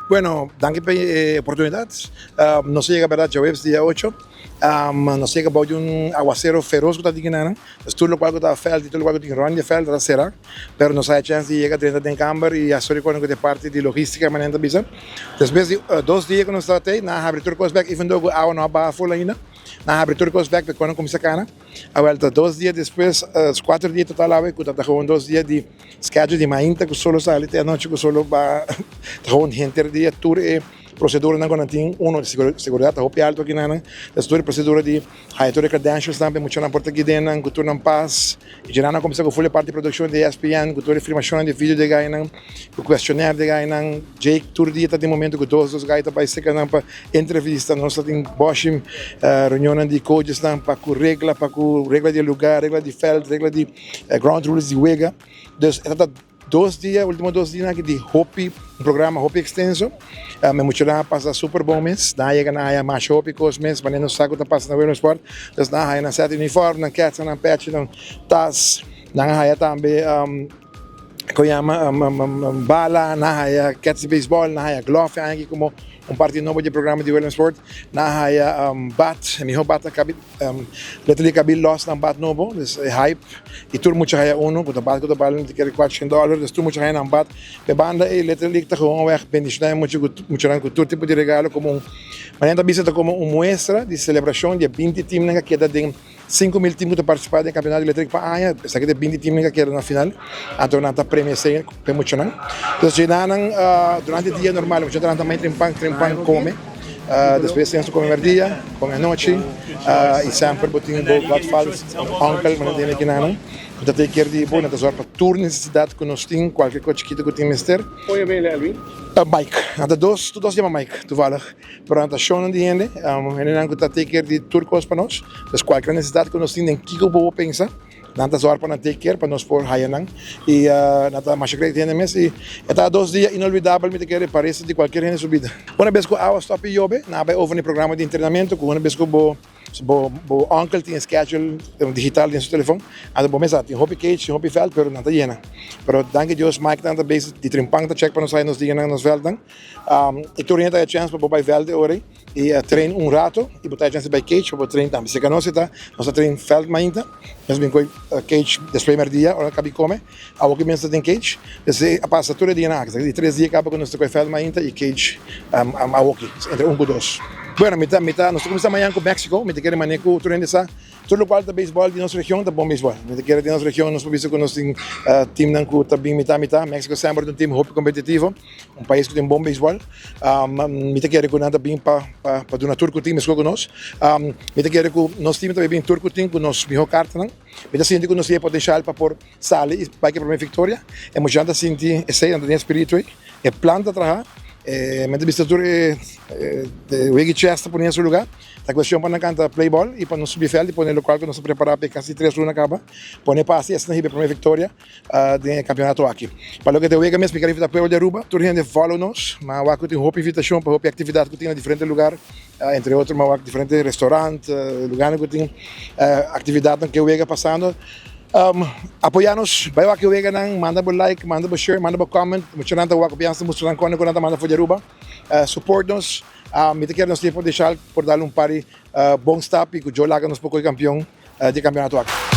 Bueno, danki pa e oportunidad. Nos a yega berdad djaweps dia ocho. Nos a yega bou di un aguacero feroz cu ta tin kinan. Pues tur locual cu ta veld y tur locual cu tin rond di e veld ta cera. Pero nos a haya chance di yega drenta den camber y a sori cu e parti di logistica manera nan ta bisa. Despues di dos dia cu nos ta tey, nan a habri tur cos bek even though cu awa no a baha full ainda. Nan a habri tur cos bek pa cu nan cuminsa cana. Awel ta dos dia despues, cuater dia total awe cu ta ta gewoon dos dia di schedule di mainta cu solo sali te anochi cu solo ba ta gewoon henter dia tur e proceduranan cu nan tin uno seguridad ta hopi alto aki nan entonces tur e procedura di haya tur e credentials nan pa e muchanan por ta aki den nan cu tur nan pas y dje nan a cuminsa cu full e parti di produccion di ESPN cu tur e filmacionnan di video di e gainan cu questionnaire di e gainan Jake tur dia ta tin momento cu dos dos gai ta bay cerca nan pa entrevista nos ta tin boshi reunionnan di coachesnan pa cu regla pa cu regla di e lugar regla di veld regla di ground rules di wega dus e ta dos dia ultimo dos dianan aki di hopi un programa hopi extenso mi muchanan a pasa super bon mes nan a yega nan haya masha hopi cos mes manera nos sa cu ta pasa na Williamsport dus nan a haya nan set uniform nan ketsa nan pechi nan tas nan a haya tambe Con yama bala, nan haya kets di baseball, nan haya glove aki como un parti nobo di e programa di Williamsport, nan haya bat, e miho bat a cabi letterlijk cabi los nan bat nobo, dus e hype y tur mucha haya uno cu ta bat cu ta bal ta kere cuatrocientos dollar, dus tur mucha haya nan bat. P'e banda ey letterlijk ta gewoon weg bendiciona e mucha cu muchanan cu tur tipo di regalo como un manera ta bisa ta como un muestra di celebracion di e binti teamnan cu a keda den 5000 team ku ta partisipá den kampionato di Electric pa aña, esaki ta e binti teamnan ku a keda na final, anto nan ta premia esei pa e muchanan. Entonces djenanan durante e dia normal e muchanan ta lanta trempan trempan kome, despues esei nan ta kome merdia, kome anochi i semper bo tin bo godfather, uncle, manera ta yama kinanan ku ta take care di bo, nan ta zorg pa tur nesesidat ku nos tin, kualke kos chikito ku tin mester. Mike, nan ta dos, tur dos yama Mike toevallig. Pero nan ta shownan di hende, hendenan ku ta take care di tur kos pa nos. Pues kualkier nesesidat ku nos tin den kiko bo por pensa, nan ta zòrg pa nan take care pa nos por haya nan. I nan ta masha great hende mes. I e ta dos dia inolvidabel mi ta kere pa resto di kualkier hende su bida. Una bes ku awa stòp i yobe, nan a bai over na e programa di entrenamentu ku una bes ku bo bo bo uncle tin e schedule digital den su telefon, anto bo mes sa tin hopi cage, tin hopi vèlt pero nan ta yena. Pero danki Dios Mike nan ta bezig di trimpan ta check pa nos haya nos dianan nos vèltnan. E tur hende ta haya chèns pa bo bai vèlt e ora ei i train un rato i bo ta haya chèns di bai cage pa bo train tambe. Si ka nos ta, nos ta train vèlt mainta, nos bin koe cage despues mèrdia ora kabi kome, awor ki mes ta den cage. Esei a pasa tur e dianan aki. Di tres dia kaba ku nos ta koe vèlt mainta i cage awor ki, entre un ku dos. Bueno, mi ta, mi ta, nos ta kuminsá mañan ku Mexico, mi ta kere manera ku tur hende sa. Tur lokual ta beisbòl di nos region ta bon beisbòl. Mi ta kere den nos region nos por bisa ku nos tin teamnan ku ta bin mitá mitá. Mexico semper ta un team hopi kompetitivo, un pais ku tin bon beisbòl. Mi ta kere ku nan ta bin pa pa duna tur ku tin meskos ku nos. Mi ta kere ku nos team ta bin tur ku tin ku nos mihó kartanan. Mi ta sinti ku nos tin e potenshal pa por sali i bai ku e promé viktoria. E muchanan ta sinti esei, nan ta den e spiritu ei. E plan ta traha. Mi ta bisa tur e wega chess ta pone na su lugá. Ta cuestion pa nan canta play ball y pa nos subi veld y pone locual cu nos a prepara pa e casi tres luna caba, pone pa haci asina hiba e prome victoria den e campeonato aki. Pa loke ta e wega mes mi ker invita pueblo di Aruba, tur hende follow nos, mi a wak cu tin hopi invitacion pa hopi actividad cu tin na diferente lugar, entre otro mi a wak diferente restaurant, lugarnan cu tin actividadnan cu e wega pasando. Apoya nos, bay wak e weganan, manda bo like, manda bo share, manda bo comment, muchanan ta wak biansa mustra nan con cu nan ta manda for di Aruba, support nos. Mi ta kere nos tin e potencial por dal un par di bon stap y cu Joe laga nos por coge campeon di e campeonato aki.